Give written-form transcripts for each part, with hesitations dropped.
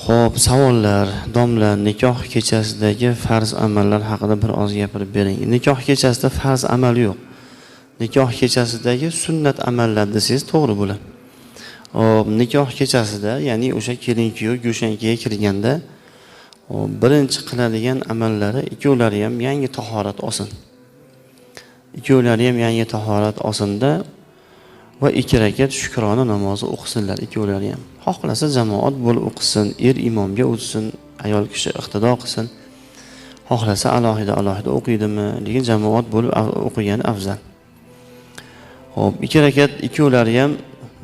Xo'p, savollar. Domla, nikoh kechasidagi farz amallar haqida bir oz gapirib bering. Nikoh kechasida farz amal yo'q. Nikoh kechasidagi sunnat amallar desangiz to'g'ri bo'ladi. Xo'p, nikoh kechasida, ya'ni o'sha kelin kuyov go'shankaga kirganda birinchi qiladigan amallari ikkovlari ham yangi tahorat olsin. Ikkovlari ham yangi tahorat olsinda va 2 rakat shukrona namozi o'qisinlar ikkovlari ham. Xohlasa jamoat bo'lib o'qisin, er imomga o'tsin, ayol kishi iqtido qilsin. Xohlasa alohida alohida o'qiydimi, lekin jamoat bo'lib o'qigani afzal. Xo'p, 2 rakat ikkovlari ham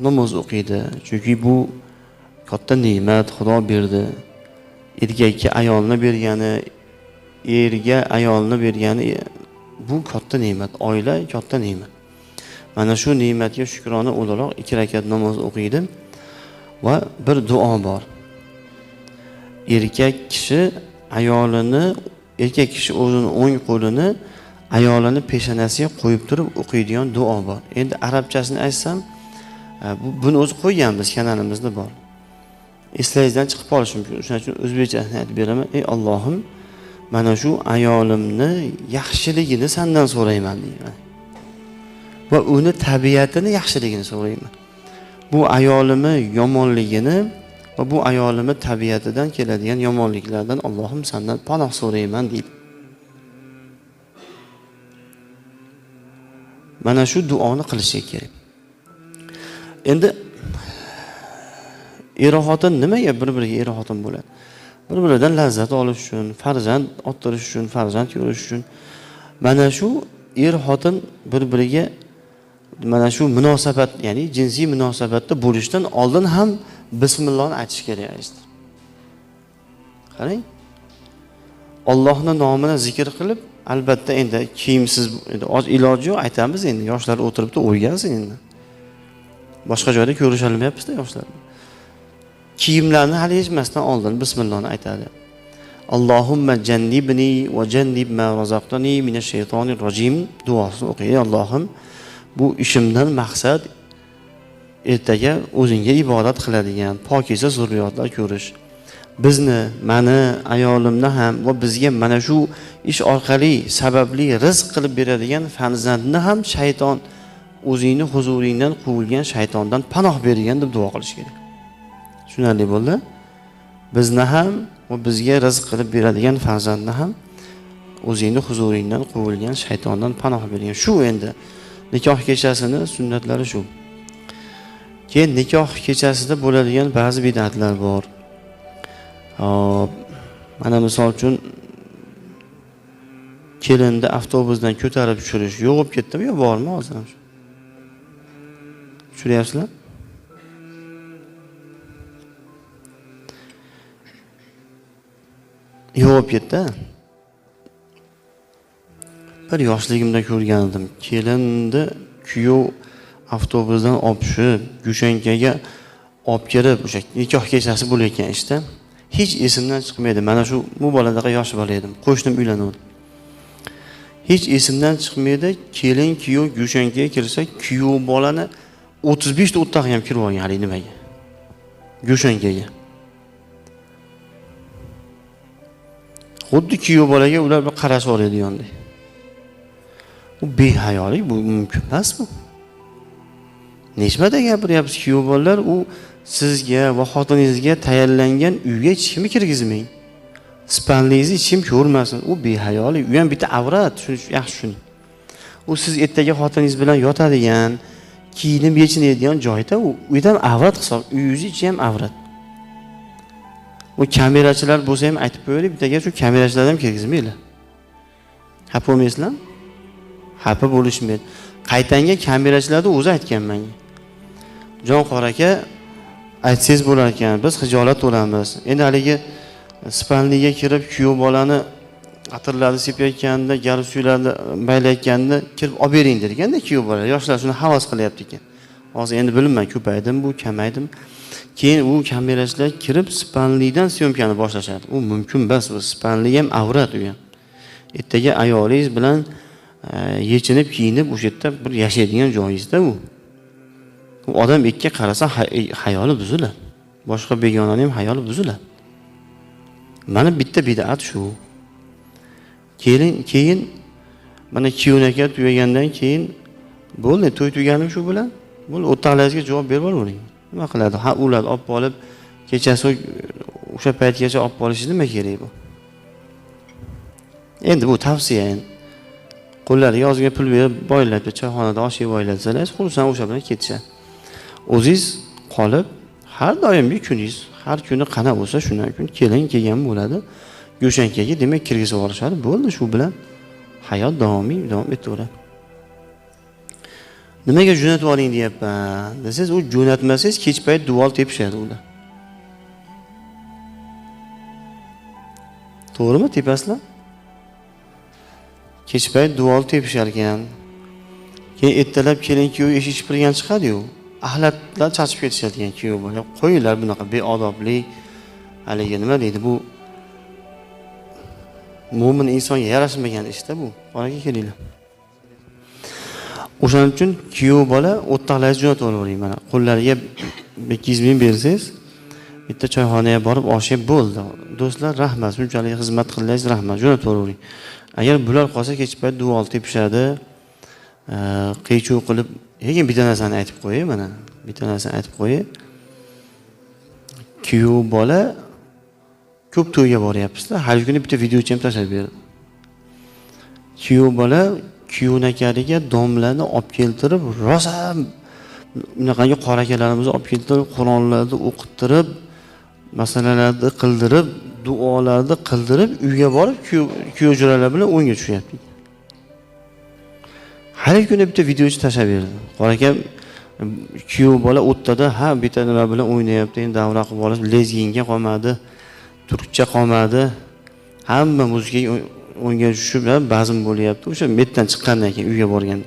namoz o'qiydi. Chunki bu katta ne'mat, Xudo berdi. Erkakka ayolni bergani, erga ayolni bergani bu katta ne'mat, oila katta ne'mat. Mana shu ne'matga shukrona o'laroq 2 rakat namoz o'qiydi va bir duo bor. Erkak kishi ayolini, erkak kishi o'zini o'ng qo'lini ayolini peshonasiga qo'yib turib o'qiydigan duo bor. Endi arabchasini aytsam, buni o'zi qo'yganmiz, kanalimizda bor. Eslangizdan chiqib qolishi mumkin. Shuning uchun o'zbekchasini aytib beraman. Ey Allohim, mana shu ayolimni yaxshiligini sendan so'rayman deyman. Va uni tabiatini yaxshiligini so'rayman. Bu ayolimni yomonligini va bu ayolimni tabiatidan keladigan yomonliklardan Allohim sendan panoh so'rayman deydi. Mana shu duoni qilish kerak. Endi er-xotin nimaga bir-biriga er-xotin bo'ladi? Bir-biridan lazzat olish uchun, farzand orttirish uchun, farzand ko'rish uchun. Mana shu er-xotin bir-biriga mana shu munosabat, ya'ni jinsiy munosabatda bo'lishdan oldin ham bismillahni aytish kerak azizlar. Qarang. Allohning nomini zikr qilib, albatta endi kiyimsiz, endi iloji yo'q, aytamiz endi yoshlar o'tiribdi, o'rgansin endi. Boshqa joyda ko'risha olmayapmiz-da yoshlar. Kiyimlarni hali yechmasdan oldin bismillahni aytadi. Allohumma jannibni va jannib ma razaqtani minash shaytonir rojim duosini o'qiydi. Allohim, bu ishimdan maqsad ertaga o'zingga ibodat qiladigan pokiza zurriyotlar ko'rish. Bizni, meni, ayolimni ham va bizga mana shu ish orqali sababli rizq qilib beradigan farzandni ham shayton, o'zingni huzuringdan quvilgan shaytondan panoh bergan deb duo qilish kerak. Tushunarli bo'ldi? Bizni ham va bizga rizq qilib beradigan farzandni ham o'zingni huzuringdan quvilgan shaytondan panoh bergan. Shu endi nikoh kechasini sunnatlari shu. Keyin nikoh kechasida bo'ladigan ba'zi bid'atlar bor. Hop, mana misol uchun kelinni avtobusdan ko'tarib tushirish yo'q bo'lib ketdimi yo bormi hozir ham? Tushuryapsizlar? Yo'q bo'lib ketdi. Bir yoshligimda ko'rgan edim. Kelinni kuyov avtobusdan olib tushib, go'shankaga olib kirib, o'sha nikoh kechasi bo'layotgan ishda hech esimdan chiqmaydi. Mana shu bu boladaqa yosh bola edim. Qo'shnim uylanuvdi. Hech esimdan chiqmaydi. Kelin kuyov go'shankaga kirsa, kuyov bolani 35 ta o'ttog'i ham kirib olgan hali nimaga? Go'shankaga. Xuddi kuyov bolaga ular bir qarashib oladiganday. Bu behayolik, bu mumkin emas bu. Nechmata gapiryapsiz kuyov bolalar, u sizga va xotiningizga tayyorlangan uyga hech kimni kirgizmang. Spanlingizni hech kim ko'rmasin. U behayolik, u ham bitta avrat, shuni yaxshi tushuning. U siz ertaga xotiningiz bilan yotadigan, kiyinib yechinadigan joyda u uydan avrat hisob, uyingiz ichi ham avrat. U kamerachilar bo'lsa ham aytib qo'yaylik, bittaga shu kamerachilarni ham kirgizmanglar. Xafa bo'lmaysizlar? Xafa bo'lishmaydi. Qaytanga kamerachilarni o'zi aytgan menga. Jonqor aka, aytsangiz bo'lar ekan, biz xijolat bo'lamiz. Endi haligi spanliga kirib kuyov bolani atirlarni sepayotganda, garib suylarni baylayotganda kirib olib bering derganda kuyov bola. Yoshlar shuni havas qilyapti ekan. Hozir endi bilmayman, ko'paydimi bu, kamaydimi. Keyin u kamerachilar kirib spanlidan syomkani boshlashadi. U mumkin emas, u spanli ham avrat u ham. Ertaga ayolingiz bilan yechinib, kiyinib o'sha yerda bir yashaydigan joyingizda u. U odam ikki qarasa xayoli buziladi. Boshqa begonaning ham xayoli buziladi. Mana bitta bid'at shu. Keyin mana kuyovnaka tugagandan keyin bo'ldi, to'y tuganim shu bilan. Bo'ldi, o'rtoqlaringizga javob berib olavering. Nima qiladi? Ha, ular olib olib kechasi o'sha paytgacha olib qolishi nima kerak bu? Endi bu tavsiya endi. Qo'llariga ozgina pul berib boylatib, choyxonada osh yeb boylatsalar, xursand o'sha bilan ketishadi. O'zingiz qolib har doimgi kuningiz, har kuni qana bo'lsa shundan kun kelin kelgan bo'ladi. Go'shankaga demak kirgizib yuborishadi. Bo'ldi, shu bilan hayot davom etaveradi. Nimaga jo'natib oling deyapman desangiz, u jo'natmasangiz kech payt devor tepishadi ular. To'g'rimi tepasizlar? Kech payt devor tepishar ekan. Keyin ertalab kelin kuyov eshik chipirgan chiqadi-yu, axlatlar chachib ketishadi ekan kuyov bola. Qo'yinglar bunaqa beodoblik, haligi nima deydi bu? Mo'min insonga yarashmagan ishda bu. Oraga kelinglar. O'shaning uchun kuyov bola o'rtoqlaringizni jo'natib olavering mana. Qo'llariga 200 ming bersangiz, bitta choyxonaga borib osh yeb bo'ldi. Do'stlar, rahmat, shunchalik xizmat qildingiz, rahmat, jo'natib olavering. Agar bular qolsa kech payt devor tepishadi, qiychuv qilib, lekin bitta narsani aytib qo'yay mana, bitta narsani aytib qo'yay. Kuyov bola ko'p to'yga boryapsizlar, har kuni bitta videocha ham tashlab berdi. Kuyov bola kuyovnakariga domlani olib keltirib, rosa unaqangi qora akalarimizni olib keltirib, Qur'onlarni o'qittirib, masalalarni qildirib, duolarni qildirib, uyga borib kuyov jo'ralar bilan o'yinga tushyapti. Har kuni bitta videochi tashlab berdi. Qora aka kuyov bola o'ttada ha bitta nima bilan o'ynayapti, endi davra qilib olib lezginga qolmadi, turkcha qolmadi. Hamma muzikaga o'yinga tushib bazm bo'lyapti. O'sha metdan chiqqandan keyin uyga borgan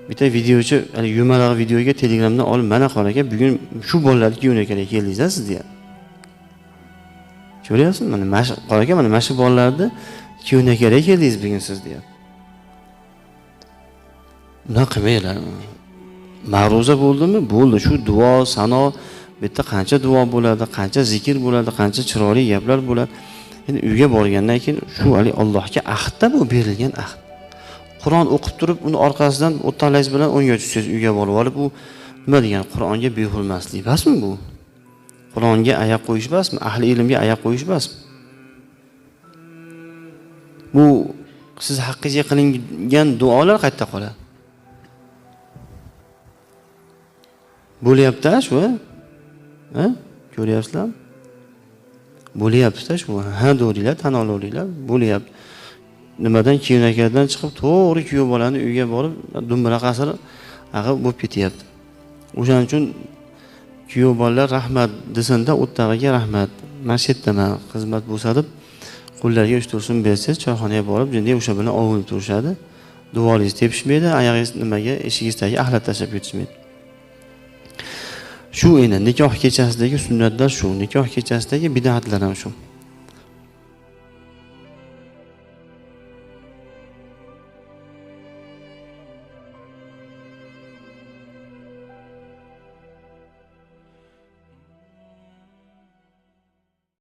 bitta videochi hali yumaloq videoga Telegramdan olib, mana qora aka bugun shu bolalarni kuyovnakaga keldingiz siz deyapti. Ko'ryapsizmi? Mana mana shu qora aka, mana shu bolalarni kuyovnakaga keldingiz bugun siz deyapti. Unaqa qilmanglar. Ma'ruza bo'ldimi? Bo'ldi. Shu duo, sano, bu yerda qancha duo bo'ladi, qancha zikr bo'ladi, qancha chiroyli gaplar bo'ladi. Endi uyga borgandan keyin shu hali Allohga ahdda bu berilgan ahd. Qur'on o'qib turib, uni orqasidan o'rtoqlaringiz bilan o'yinga tushsangiz uyga borib olib, u nima degan Qur'onga behurmatlik emasmi bu? Qur'onga oyoq qo'yish emasmi? Ahli ilmga oyoq qo'yish emasmi? Bu siz haqqingizga qilingan duolar qayerda qoladi? Bo'lyapti shu, ha? Ko'ryapsizlarmi? Bo'lyapti shu. Ha, do'ringlar, tan olaveringlar, bo'lyapti. Nimadan kuyovnakadan chiqib to'g'ri kuyov bolani uyga borib dumra qasr ag'ib bo'lib ketyapti. O'shaning uchun kuyov bolalar rahmat desinda o'rtog'iga rahmat. Mana shu yerdaman, xizmat bo'lsa deb qo'llariga 3-4 so'm bersangiz, choyxonaga borib, jinday o'sha bilan ovunib turishadi. Duvoringiz tepishmaydi, oyog'ingiz nimaga eshigingiz tagiga axlat tashlab ketishmaydi. Shu endi nikoh kechasidagi sunnatlar shu, nikoh kechasidagi bid'atlar ham shu.